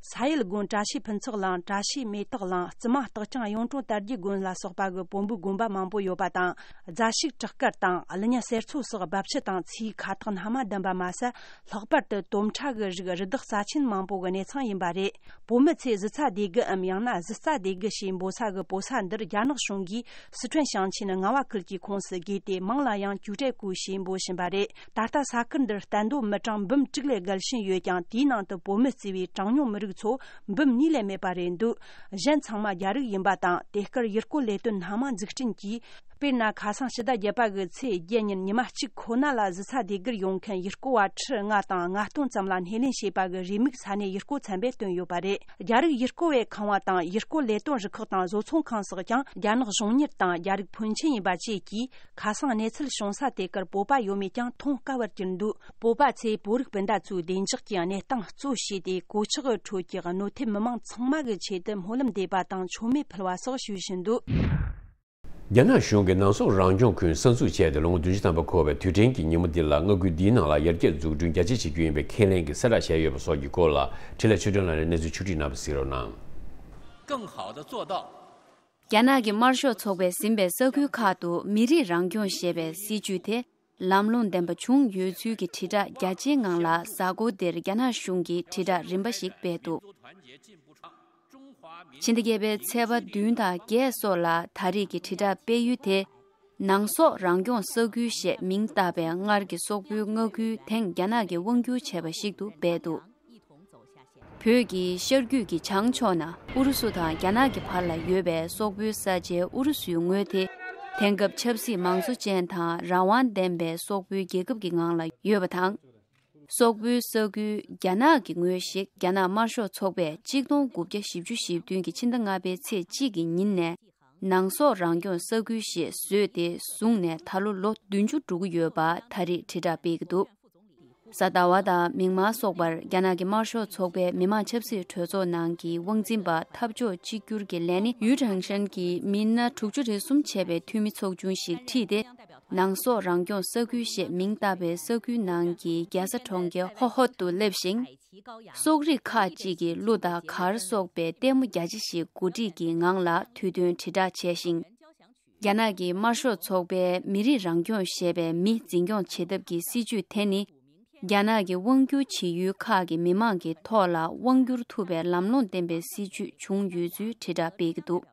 ས་ཡུལ་དགོན་བཀྲ་ཤིས་ཕུན་ཚོགས་གླིང་། བཀྲ་ཤིས་མེ་ཏོག་གླིང་། བཙུན་མ་སྟག་ཅང་གཡུང་དྲུང་དར་རྒྱས་དགོན་ལ་སོགས་པ་གི་བོན་པོའི་དགོན་པ་མང་པོ་ཡོད་པ་དང་། རྫ་ཤུག་བྲག་དཀར་དང་གླུ་ཉ་གསེར་མཚོ་སོགས་རྦབ་ཆུ་དང་མཚེའུའི་ཁ་ཐག་སྣ་མ་ལྡན་པ་མ་ཟད། ལྷག་པར་དུ་དོམ་ཁྲ་གི་རིགས་རི་དྭགས་རྩ་ཆེན་མང་པོ་གི་གནས་ཚང་ཡིན་པ་རེད། བོད་མི་ཚོས་གཟི་ཚ་སྡེ་དགུའམ་ཡང་ན་གཟི་རྩ་སྡེ་དགུ་ཞེས་འབོད་ས་གི་བོད་ས་འདིར་རྒྱ་ནག་གཞུང་གིས་སི་ཁྲོན་ཞིང་ཆེན་རྔ་བ་ཁུལ་གྱི་ཁོངས་སུ་བགོས་ཏེ། མིང་ལ་ཡང་ཀྱུའུ་ཀྲེ་ཀུའུ་ཞེས་འབོད་བཞིན་པ་རེད། ད་ལྟ་ས་ཁུལ་འདིར་གཏན་སྡོད་མི་གྲངས་འབུམ་དྲུག་ལས་བརྒལ་བཞིན་ཡོད་ཀྱང་། དེའི་ནང་དུ་བོད་མི་གཙོས་པའི་གྲངས་ཉུང་མི་རིགས་ཚོ་འབུམ་གཉིས་ལས་མེད་པ་རེད་འདུག། གཞན་ཚང་མ་རྒྱ་རིགས་ཡིན་པ་དང་། དེ་སྐོར་ཡུལ་སྐོར་ལས་དོན་སྣ་མང་འཛུགས་སྐྲུན་གྱིས། དཔེར་ན། ཁ་སང་ཕྱི་ཟླ་བརྒྱད་པ་གི་ཚེས་བརྒྱད་ཉིན་ཉི་མ་གཅིག་ཁོ་ན་ལ་གཟི་ཚ་སྡེ་དགུར་ཡོང་མཁན་ཡུལ་སྐོར་བ་ཁྲི་ལྔ་དང་ལྔ་སྟོང་ཙམ་ལ་སྣེ་ལེན་བྱས་པ་གི་རེའུ་མིག་ས་གནས་ཡུལ་སྐོར་ཚན་པས་བཏོན་ཡོད་པ་རེད། རྒྱ་རིགས་ཡུལ་སྐོར་བས་ཁེངས་པ་དང་། ཡུལ་སྐོར་ལས་དོན་རུ་ཁག་དང་བཟོ་ཚོང་ཁང་སོགས་ཀྱང་རྒྱ་ནག་གཞུང་གཉེར་དང་རྒྱ་རིགས་ཕོན་ཆེན་ཡིན་པ་བཅས་ཀྱིས། ཁ་སང་གནས་ཚུལ་བྱུང་ས་དེ་གར་བོད་པ་ཡོད་མེད་ཀྱང་མཐོང་དཀའ་བར་གྱུར་འདུག། བོད་པ་ཚོས་བོད་རིགས་སྤུན་ཟླ་ཚོའི་བདེ་འཇགས་ཀྱི་གནས་སྟངས་གཙོ་བྱས་ཏེ། གོད་ཆག་གི་ཁྲོད་ཀྱི་གནོད་ཐེབས་མི་མང་ཚང་མ་གི་ཆེད་དུ་སྨོན་ལམ་འདེབས་པ་དང་མཆོད་མེ་ཕུལ་བ་སོགས་ཞུ་བཞིན་འདུག། རྒྱ་ནག་གཞུང་གིས་ནང་སོག་རང་སྐྱོང་ཁུལ་གསར་འཛུགས་བྱས་ཏེ་ལོ་ངོ་བདུན་ཅུ་ཐམ་པ་འཁོར་བའི་དུས་དྲན་གྱི་ཉིན་མོ་འདི་ལ། མངའ་ཁུལ་འདིའི་ནང་ལ་ཡར་རྒྱས་འཛུགས་སྐྲུན་རྒྱ་ཆེ་བྱེད་རྒྱུ་ཡིན་པའི་ཁས་ལེན་གྱི་གསལ་བསྒྲགས་བྱས་ཡོད་པ་སོགས་ཀྱི་སྐོར་ལ། འཕྲིན་ལས་ཆོས་སྒྲོན་ལགས་ནས་གནས་ཚུལ་ཕྱོགས་སྒྲིག་གནང་བ་གཟིགས་རོགས་གནང་། 更好地做到 རྒྱ་ནག་གི་དམར་ཤོག་ཚོགས་པས་ཟིན་པའི་ས་ཁུལ་ཁག་ཏུ་མི་རིགས་རང་སྐྱོང་ཞེས་པའི་སྲིད་ཇུས་དེ་ལམ་ལྷོང་ལྡན་པ་བྱུང་ཡོད་ཚུལ་གྱི་དྲིལ་བསྒྲགས་རྒྱ་ཆེའི་ངང་ལ། གཟའ་འཁོར་འདིར་རྒྱ་ནག་གཞུང་གིས་དྲིལ་བསྒྲགས་རིམ་པ་ཞིག་སྤེལ་འདུག། ཕྱི་ཟླ་བརྒྱད་པའི་ཚེས་པ་བདུན་དང་བརྒྱད་སོགས་ལ་ད་རེས་ཀྱི་དྲིལ་བསྒྲགས་སྤེལ་ཡུལ་དེ། ནང་སོག་རང་སྐྱོང་ས་ཁུལ་ཞེས་མིང་བཏགས་པའི་སྔར་གྱི་སོག་པོའི་མངའ་ཁུལ་དེང་རྒྱ་ནག་གིས་དབང་བསྒྱུར་བྱས་པ་ཞིག་ཏུ་སྤེལ་འདུག། བོད་ཀྱི་ཤར་རྒྱུད་ཀྱི་བྱང་ཕྱོགས་ན་ཨུ་རུ་སུ་དང་རྒྱ་ནག་གི་བར་ལ་ཡོད་པའི་སོག་པོའི་ས་ཆའི་ཨུ་རུ་སུའི་ངོས་དེ། དེང་སྐབས་ཆབ་སྲིད་མང་གཙོ་ཅན་དང་རང་དབང་ལྡན་པའི་སོག་པོའི་རྒྱལ་ཁབ་ཀྱི་ངང་ལ་ཡོད་པ་དང་། སོག་པོའི་ས་ཁུལ་རྒྱ་ནག་གི་ངོས་ཤིག་རྒྱ་ནག་དམར་ཤོག་ཚོགས་པས་གཅིག་སྟོང་དགུ་བརྒྱ་བཞི་བཅུ་ཞེ་བདུན་གྱི་ཕྱི་ཟླ་ལྔ་པའི་ཚེས་གཅིག་གི་ཉིན་ནས། ནང་སོག་རང་སྐྱོང་ས་ཁུལ་ཞེས་བཟོས་ཏེ་བཟུང་ནས་ད་ལོ་ལོ་བདུན་ཅུ་འགྲོ་གི་ཡོད་པ་ད་རེས་དྲིལ་བསྒྲགས་སྤེལ་གྱི་འདུག། གཟའ་ཟླ་བ་དང་མིག་དམར་སོགས་པར་རྒྱ་ནག་གི་དམར་ཤོག་ཚོགས་པའི་མི་དམངས་ཆབ་སྲིད་གྲོས་ཚོགས་ནང་གི་དབང་འཛིན་པ་འཐབ་ཕྱོགས་གཅིག་གྱུར་གྱི་ལས་སྣེ་ཡུས་ཁྲང་ཧྲན་གྱིས་མི་སྣ་དྲུག་ཅུ་རེ་གསུམ་བྱས་པའི་འཐུས་མི་ཚོགས་ཆུང་ཞིག་ཁྲིད་དེ། ནང་སོག་རང་སྐྱོང་ས་ཁུལ་ཞེས་མིང་བཏགས་པའི་ས་ཁུལ་ནང་གི་རྒྱལ་ས་གྲོང་ཁྱེར་ཧོ་ཧོད་དུ་སླེབས་ཤིང་། སོག་རིགས་ཁག་ཅིག་གི་གླུ་དང་གར་སོགས་པའི་ལྟད་མོ་རྒྱ་ཆེ་ཞིག་གོ་སྒྲིག་གི་ངང་ལ་དུས་སྟོན་དྲིལ་བསྒྲགས་བྱས་ཤིང་། རྒྱ་ནག་གི་དམར་ཤོག་ཚོགས་པའི་མི་རིགས་རང་སྐྱོང་ཞེས་པའི་མི་འཛིན་སྐྱོང་བྱེད་ཐབས་ཀྱི་སྲིད་ཇུས་དེ་ནི། རྒྱ་ནག་གི་དབང་སྒྱུར་བྱེད་ཡུལ་ཁག་གི་མི་མང་གི་ཐོག་ལ་དབང་བསྒྱུར་ཐུབ་པའི་ལམ་ལྷོང་ལྡན་པའི་སྲིད་ཇུས་བྱུང་ཡོད་ཚུལ་དྲིལ་བསྒྲགས་སྤེལ་གྱི་འདུག།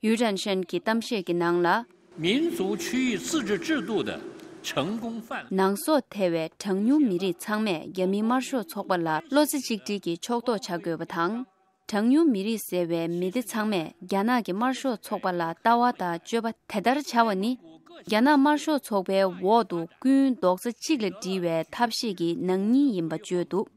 ཡུས་ཁྲང་ཧྲན་གྱི་གཏམ་བཤད་ཀྱི་ནང་ལ། 民族区域自治制度的成功范例。 ནང་སོག་ཐེ་བའི་གྲངས་ཉུང་མི་རིགས་ཚང་མས་རྒྱ་མིའི་དམར་ཤོག་ཚོགས་པ་ལ་བློ་རྩེ་གཅིག་སྒྲིལ་གྱིས་ཕྱོགས་གཏོགས་བྱ་དགོས་པ་དང་། གྲངས་ཉུང་མི་རིགས་ཟེར་བའི་མི་སྡེ་ཚང་མས་རྒྱ་ནག་གི་དམར་ཤོག་ཚོགས་པ་ལ་ལྟ་བ་དང་སྤྱོད་པ་དེ་ལྟར་བྱ་བ་ནི། རྒྱ་ནག་དམར་ཤོག་ཚོགས་པའི་འོག་ཏུ་ཀུན་རྡོག་རྩ་གཅིག་ལ་སྒྲིལ་བའི་ཐབས་ཤེས་ཀྱི་ནག་ཉེས་ཡིན་པ་བརྗོད་འདུག།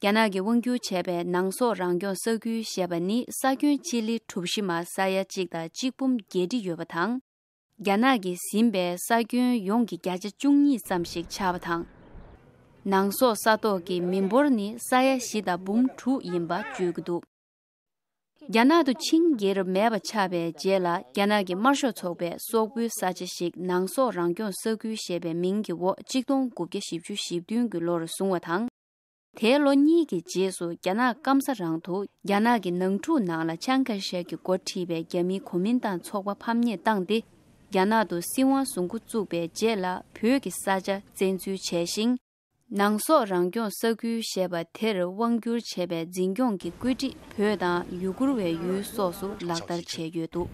རྒྱ་ནག་གིས་དབང་བསྒྱུར་བྱས་པའི་ནང་སོག་རང་སྐྱོང་ས་ཁུལ་ཞེས་པ་ནི་ས་ཁྱོན་སྤྱི་ལེ་གྲུ་བཞི་མ་ས་ཡ་གཅིག་དང་གཅིག་འབུམ་བརྒྱད་ཁྲི་ཡོད་པ་དང་། རྒྱ་ནག་གིས་ཟིན་པའི་ས་ཁྱོན་ཡོངས་ཀྱི་བརྒྱ་ཆ་བཅུ་གཉིས་ཙམ་ཞིག་ཆགས་པ་དང་། ནང་སོག་ས་ཐོག་གི་མི་འབོར་ནི་ས་ཡ་བཞི་དང་འབུམ་དྲུག་ཡིན་པ་བརྗོད་ཀྱི་འདུག། རྒྱ་ནག་ཏུ་ཆིང་རྒྱལ་རབས་མེད་པ་ཆགས་པའི་རྗེས་ལ། རྒྱ་ནག་གི་དམར་ཤོག་ཚོགས་པས་སོག་པོའི་ས་ཆ་ཞིག་ནང་སོག་རང་སྐྱོང་ས་ཁུལ་ཞེས་པའི་མིང་གི་འོག་གཅིག་སྟོང་དགུ་བརྒྱ་བཞི་བཅུ་ཞེ་བདུན་གྱི་ལོར་བཟུང་བ་དང་། དེའི་ལོ་གཉིས་ཀྱི་རྗེས་སུ་རྒྱ་ནག་སྐམ་ས་རང་དུ་རྒྱ་ནག་གི་ནང་འཁྲུག་ནང་ལ་ཆང་ཁ་ཤས་ཀྱིས་འགོ་ཁྲིད་པའི་རྒྱ་མིའི་གོ་མིན་ཏང་ཚོགས་པ་ཕམ་ཉེས་བཏང་སྟེ། རྒྱ་ནག་ཏུ་སྲིད་དབང་བཟུང་འགོ་བཙུགས་པའི་རྗེས་ལ་བོད་ཀྱི་ས་ཆ་བཙན་འཛུལ་བྱས་ཤིང་། ནང་སོག་རང་སྐྱོང་ས་ཁུལ་ཞེས་པ་དེར་དབང་བསྒྱུར་བྱས་པའི་འཛིན་སྐྱོང་གི་བཀོད་སྒྲིག་བོད་དང་ཡུ་གུར་བའི་ཡུལ་སོགས་སུ་ལག་བསྟར་བྱས་ཡོད་འདུག་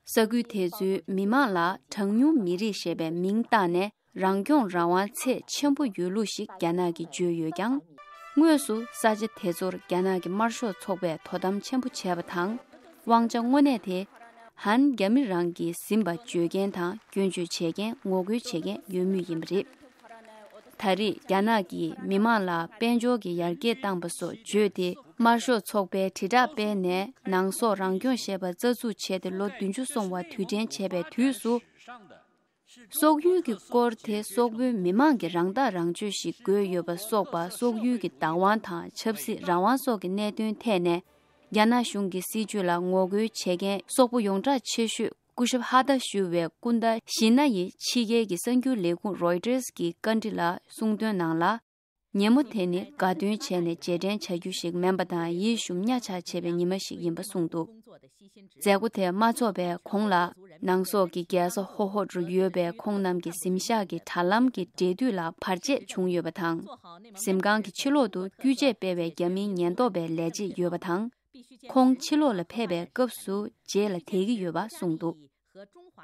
ས་ཁུལ་དེ་ཚོའི་མི་མང་ལ་གྲངས་ཉུང་མི་རིགས་ཞེས་པའི་མིང་བཏགས་ནས་རང་སྐྱོང་རང་དབང་ཚད་ཆེན་པོ་ཡོད་ལུགས་ཤིག་རྒྱ་ནག་གིས་བརྗོད་ཡོད་ཀྱང་། དངོས་སུ་ས་ཆ་དེ་ཚོར་རྒྱ་ནག་གི་དམར་ཤོག་ཚོགས་པས་དོ་དམ་ཆེན་པོ་བྱས་པ་དང་། དབང་ཆ་དངོས་གནས་དེ་ཧན་རྒྱ་མི་རང་གིས་ཟིན་པ་བརྗོད་མཁན་དང་སྐྱོན་བརྗོད་བྱེད་མཁན་ངོ་རྒོལ་བྱེད་མཁན་ཡོད་མུས་ཡིན་པ་རེད། ད་རེས་རྒྱ་ནག་གིས་མི་མང་ལ་དཔལ་འབྱོར་གྱི་ཡར་རྒྱས་བཏང་པ་སོགས་བརྗོད་དེ། དམར་ཤོག་ཚོགས་པའི་དྲིལ་བསྒྲགས་སྤེལ་ནས་ནང་སོག་རང་སྐྱོང་ཞེས་པ་རྩ་འཛུགས་བྱས་ཏེ་ལོ་བདུན་ཅུ་སོང་བ་དུས་དྲན་བྱས་པའི་དུས་སུ། སོག་ཡུལ་གྱི་སྐོར་དེ་སོག་པོའི་མི་མང་གི་རང་ཐག་རང་གཅོད་ཞིག་དགོས་ཡོད་པ་སོགས་པ། སོག་ཡུལ་གྱི་བདག་དབང་དང་ཆབ་སྲིད་རང་དབང་སོགས་ཀྱི་གནད་དོན་ཐད་ནས། རྒྱ་ནག་གཞུང་གི་སྲིད་བྱུས་ལ་ངོ་རྒོལ་བྱེད་མཁན་སོག་པོ་ཡོངས་གྲགས་ཆེ་ཤོས་སྐུ་ཞབས་ཧ་ད་ཞུ་བའི་སྐུ་ཟླ་ཞི་ན་ཡིས་ཕྱི་རྒྱལ་གྱི་གསར་འགྱུར་ལས་ཁུངས་རོའི་ཊར་གྱི་བཀའ་འདྲི་ལ་གསུངས་དོན་ནང་ལ། ཉིན་མོ་དེ་ནི་དགའ་སྟོན་བྱས་ནས་རྗེས་དྲན་བྱ་རྒྱུ་ཞིག་མིན་པ་དང་། ཡིད་ཞུམ་ཉག་ཆག་བྱེད་པའི་ཉི་མ་ཞིག་ཡིན་པ་གསུངས་འདུག་མཛད་སྒོ་དེ་མ་ཚོགས་པའི་གོང་ལ། ནང་སོག་གི་རྒྱལ་ས་ཧོ་ཧོ་རུ་ཡོད་པའི་ཁོང་རྣམས་ཀྱི་གཟིམ་ཤག་གི་དྲ་ལམ་གྱི་འབྲེལ་མཐུད་ལ་བར་ཆད་བྱུང་ཡོད་པ་དང་། གཟིམ་ཁང་གི་ཕྱི་ལོག་ཏུ་སྐུལ་ཆས་སྤེལ་བའི་རྒྱ་མིའི་ཉེན་རྟོག་པའི་ལས་བྱེད་ཡོད་པ་དང་། ཁོང་ཕྱི་ལོགས་ལ་ཕེབས་པའི་སྐབས་སུ་རྗེས་ལ་དེད་ཀྱི་ཡོད་པ་གསུངས་འདུག་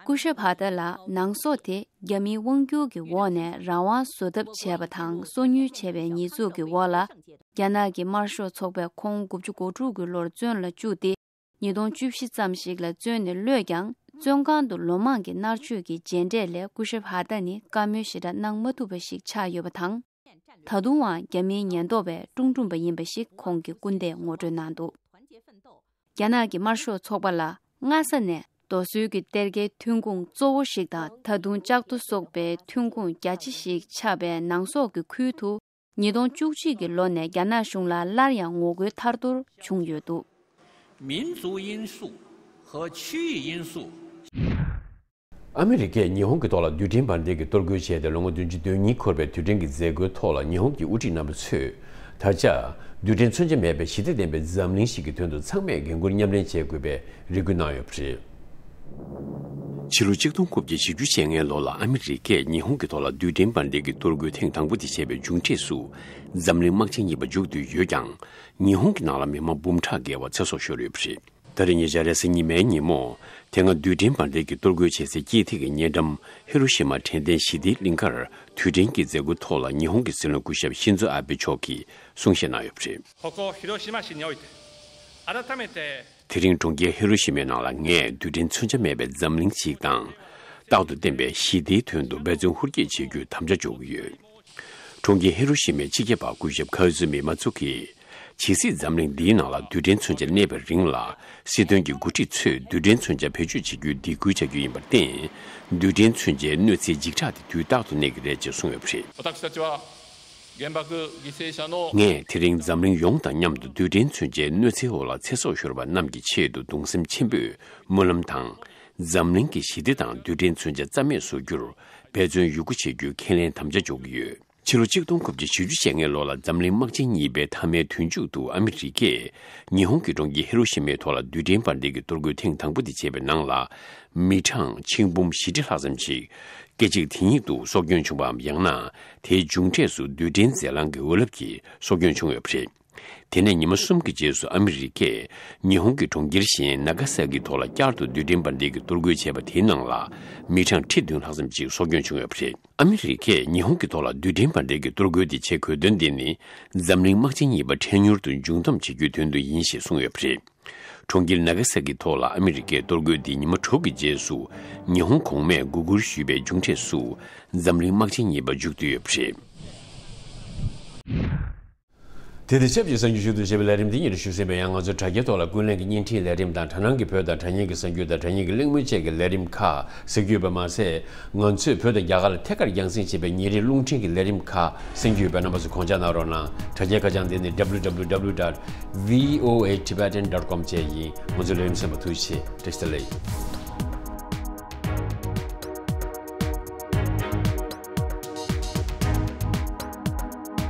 སྐུ་ཞབས་ཧ་ཏཱ་ལགས་ནང་སོག་དེ་རྒྱ་མིའི་དབང་བསྒྱུར་གྱི་འོག་ནས་རང་དབང་བཟོ་ཐབས་བྱས་པ་དང་། སོ་ཉུལ་བྱས་པའི་ཉེས་འཛུགས་ཀྱི་འོག་ལ། རྒྱ་ནག་གི་དམར་ཤོག་ཚོགས་པས་ཁོང་དགུ་བཅུ་གོ་དྲུག་གི་ལོར་བཙོན་ལ་བཅུག་སྟེ། ཉིས་སྟོང་བཅུ་བཞི་ཙམ་ཞིག་ལ་བཙོན་ནས་གློད་ཀྱང་། བཙོན་ཁང་དུ་ལོ་མང་གི་མནར་གཅོད་ཀྱི་རྗེས་འབྲས་ལས་སྐུ་ཞབས་ཧ་ཏཱ་ནི་བཀའ་མོལ་ཞེ་དྲག་གནང་མ་ཐུབ་པ་ཞིག་ཆགས་ཡོད་པ་དང་། ད་དུང་ཡང་རྒྱ་མིའི་ཉེན་རྟོག་པས་བཀྲོངས་བཀྲོངས་པ་ཡིན་པ་ཞིག་ཁོང་གི་སྐུ་ཟླས་ངོ་སྤྲོད་གནང་འདུག་རྒྱ་ནག་གི་དམར་ཤོག་ཚོགས་པ་ལ་སྔ་ས་ནས་རྡོ་སོལ་གྱི་གཏེར་ཁའི་ཐོན་ཁུངས་གཙོ་བོ་ཞིག་དང་། ད་དུང་ལྕགས་རྡོ་སོགས་པའི་ཐོན་ཁུངས་རྒྱ་ཆེ་ཞིག་ཆགས་པའི་ནང་སོག་གི་ཁུལ་དུ། ཉིས་སྟོང་བཅུ་གཅིག་གི་ལོ་ནས་རྒྱ་ནག་གཞུང་ལ་སླར་ཡང་ངོ་རྒོལ་ཐར་ཐོར་བྱུང་ཡོད་འདུག民族因素和区域因素 ཨ་མི་རི་ཀས་ཉི་ཧོང་གི་ཐོག་ལ་རྡུལ་ཕྲན་འབར་མདེལ་གྱི་གཏོར་རྒོལ་བྱས་ཏེ་ལོ་ངོ་བདུན་ཅུ་དོན་གཉིས་འཁོར་བའི་དུས་དྲན་གྱི་མཛད་སྒོའི་ཐོག་ལ། ཉི་ཧོང་གི་དབུ་ཁྲིད་རྣམ་པ་ཚོས་ད་ཆ་རྡུལ་ཕྲན་མཚོན་ཆ་མེད་པའི་ཞི་བདེ་ལྡན་པའི་འཛམ་གླིང་ཞིག་གི་དོན་དུ་ཚང་མས་འགན་འཁུར་མཉམ་ལེན་བྱེད་དགོས་པའི་རེ་སྐུལ་གནང་ཡོད་པ་རེད། ཕྱི་ལོ་ཆིག་སྟོང་དགུ་བརྒྱ་བཞི་བཅུ་ཞེ་ལྔའི་ལོ་ལ་ཨ་མི་རི་ཀས་ཉི་ཧོང་གི་ཐོག་ལ་རྡུལ་ཕྲན་འབར་མདེལ་གྱི་གཏོར་རྒོལ་ཐེངས་དང་པོ་དེ་བྱས་པའི་མཇུག་འབྲས་སུ། འཛམ་གླིང་དམག་ཆེན་གཉིས་པ་མཇུག་བསྡུས་ཡོད་ཀྱང་། ཉི་ཧོང་གི་ནང་ལ་མི་མང་འབུམ་ཕྲག་བརྒལ་བ་ཚེ་སྲོག་ཤོར་ཡོད་པ་རེད། ད་རེས་ཉེ་ཆར་རེས་གཟའ་ཉི་མའི་ཉིན་མོ། དེ་སྔ་རྡུལ་ཕྲན་འབར་མདེལ་གྱི་གཏོར་རྒོལ་བྱེད་སའི་སྐྱེད་ཐིག་གི་ཉེ་འགྲམ་ཧི་རོ་ཤི་མ་དྲན་རྟེན་ཞི་བདེའི་གླིང་ཁར་དུས་དྲན་གྱི་མཛད་སྒོའི་ཐོག་ལ་ཉི་ཧོང་གི་སྲིད་བློན་སྐུ་ཞབས་ཤིན་ཛོ་ཨ་བྷེ་མཆོག་གིས་གསུང་བཤད་གནང་ཡོད་པ་རེད། ここ、 དེ་རིང་གྲོང་ཁྱེར་ཧི་རོ་ཤི་མའི་ནང་ལ་ངས་རྡུལ་ཕྲན་མཚོན་ཆ་མེད་པའི་འཛམ་གླིང་ཞིག་དང་། རྟག་ཏུ་བརྟན་པའི་ཞི་བདེའི་དོན་དུ་འབད་བརྩོན་ཧུར་སྐྱེད་བྱེད་རྒྱུའི་དམ་བཅའ་འཇོག་གི་ཡོད། གྲོང་ཁྱེར་ཧི་རོ་ཤི་མའི་སྤྱི་ཁྱབ་པ་སྐུ་ཞབས་ཁ་ཛུ་མི་མ་ཙུ་ཀིས། ཇི་སྲིད་འཛམ་གླིང་འདིའི་ནང་ལ་རྡུལ་ཕྲན་མཚོན་ཆ་གནས་པའི་རིང་ལ། སྲིད་དོན་གྱི་འགོ་ཁྲིད་ཚོས་རྡུལ་ཕྲན་མཚོན་ཆ་བེད་སྤྱོད་བྱེད་རྒྱུའི་སྡིགས་སྐུལ་བྱ་རྒྱུ་ཡིན་པར་བརྟེན། རྡུལ་ཕྲན་མཚོན་ཆའི་གནོད་འཚེའི་འཇིགས་སྐྲག་དེ་དུས་རྟག་ཏུ་གནས་ཀྱི་རེད་ཅེས་གསུངས་ཡོད་པ་རེད། 私たちは原爆犠牲者の ངས་དེ་རིང་འཛམ་གླིང་ཡོངས་དང་མཉམ་དུ་རྡུལ་ཕྲན་མཚོན་ཆའི་གནོད་འཚེའི་འོག་ལ་ཚེ་སྲོག་ཤོར་བ་རྣམས་ཀྱི་ཆེད་དུ་གདུང་སེམས་ཆེན་པོས་སྨོན་ལམ་དང་། འཛམ་གླིང་གི་ཞི་བདེ་དང་རྡུལ་ཕྲན་མཚོན་ཆ་རྩ་མེད་བཟོ་རྒྱུར་འབད་བརྩོན་ཡོད་རྒུ་བྱེད་རྒྱུའི་ཁས་ལེན་དམ་བཅའ་འཇོག་གི་ཡོད། ཕྱི་ལོ་ཆིག་སྟོང་དགུ་བརྒྱ་བཞི་བཅུ་ཞེ་ལྔའི་ལོ་ལ་འཛམ་གླིང་དམག་ཆེན་གཉིས་པའི་མཐའ་མའི་དུས་མཇུག་ཏུ་ཨ་མི་རི་ཀས་ཉི་ཧོང་གི་གྲོང་ཁྱེར་ཧི་རོ་ཤི་མའི་ཐོག་ལ་རྡུལ་ཕྲན་འབར་མདེལ་གྱི་གཏོར་རྒོལ་ཐེངས་དང་པོ་དེ་བྱས་པའི་ནང་ལ། མི་གྲངས་ཆིག་འབུམ་བཞི་ཁྲི་ལྷག་ཙམ་ཞིག་སྐད་ཅིག་དེ་ཉིད་དུ་སྲོག་སྐྱོན་བྱུང་བའམ། ཡང་ན་དེའི་མཇུག་འབྲས་སུ་རྡུལ་ཕྲན་རྫས་རླངས་ཀྱི་འོད་རླབས་ཀྱིས་སྲོག་སྐྱོན་བྱུང་ཡོད་པ་རེད། དེ་ནས་ཉི་མ་གསུམ་གྱི་རྗེས་སུ་ཨ་མི་རི་ཀས་ཉི་ཧོང་གི་གྲོང་ཁྱེར་གཞན་ནཱ་ག་ས་ཀིའི་ཐོག་ལ་བསྐྱར་དུ་རྡུལ་ཕྲན་འབར་མདེལ་གྱི་གཏོར་རྒོལ་བྱས་པ་དེའི་ནང་ལ་མི་གྲངས་ཁྲི་བདུན་ལྷག་ཙམ་ཞིག་སྲོག་སྐྱོན་བྱུང་ཡོད་པ་རེད། ཨ་མི་རི་ཀས་ཉི་ཧོང་གི་ཐོག་ལ་རྡུལ་ཕྲན་འབར་མདེལ་གྱི་གཏོར་རྒོལ་དེ་བྱེད་དགོས་དོན་དེ་ནི། འཛམ་གླིང་དམག་ཆེན་གཉིས་པ་འཕྲལ་མྱུར་དུ་མཇུག་བསྡོམས་བྱེད་རྒྱུའི་དོན་དུ་ཡིན་ཞེས་གསུངས་ཡོད་པ་རེད། གྲོང་ཁྱེར་ནཱ་ག་ས་ཀིའི་ཐོག་ལ་ཨ་མི་རི་ཀས་གཏོར་རྒོལ་འདི་ཉི་མ་དྲུག་གི་རྗེས་སུ་ཉི་ཧོང་གོང་མས་དགོས་མཁོར་ཞུས་པའི་མཇུག་འབྲས་སུ་འཛམ་གླིང་དམག་ཆེན་གཉིས་པ་མཇུག་བསྡུས་ཡོད་པ་རེད། དེ་དང་ཆབས་ཅིག་གསར་འགྱུར་ཞུ་གཏུག་བྱས་པའི་ལས་རིམ་འདི་ཉིད་དུ་ཞུས་ཟིན་པ་ཡང་། ང་ཚོའི་དྲ་རྒྱའི་ཐོག་ལ་ཀུན་གླེང་གི་བརྙན་འཕྲིན་ལས་རིམ་དང་། དྲ་སྣང་གི་བོད་དང་དྲ་བརྙན་གྱི་གསར་འགྱུར་དང་། དྲ་བརྙན་གྱི་གླེང་མོལ་བཅས་ཀྱི་ལས་རིམ་ཁག་གཟིགས་རྒྱུ་ཡོད་པ་མ་ཟད། ང་ཚོས་བོད་དང་རྒྱ་གར་ལ་ཐད་ཀར་རྒྱང་སྲིང་བྱེད་པའི་ཉིན་རེའི་རླུང་འཕྲིན་གྱི་ལས་རིམ་ཁག་གསན་རྒྱུ་ཡོད་པས་རྣམ་པ་ཚོས་གོ་སྐབས་གནང་རོགས་གནང་། དྲ་རྒྱའི་ཁ་བྱང་དེ་ནི་W W W dot V O A Tibetan dot com བཅས་ཡིན། ང་ཚོའི་ལས་རིམ་གསན་པར་ཐུགས་རྗེ་ཆེ། བཀྲ་ཤིས་བདེ་ལེགས།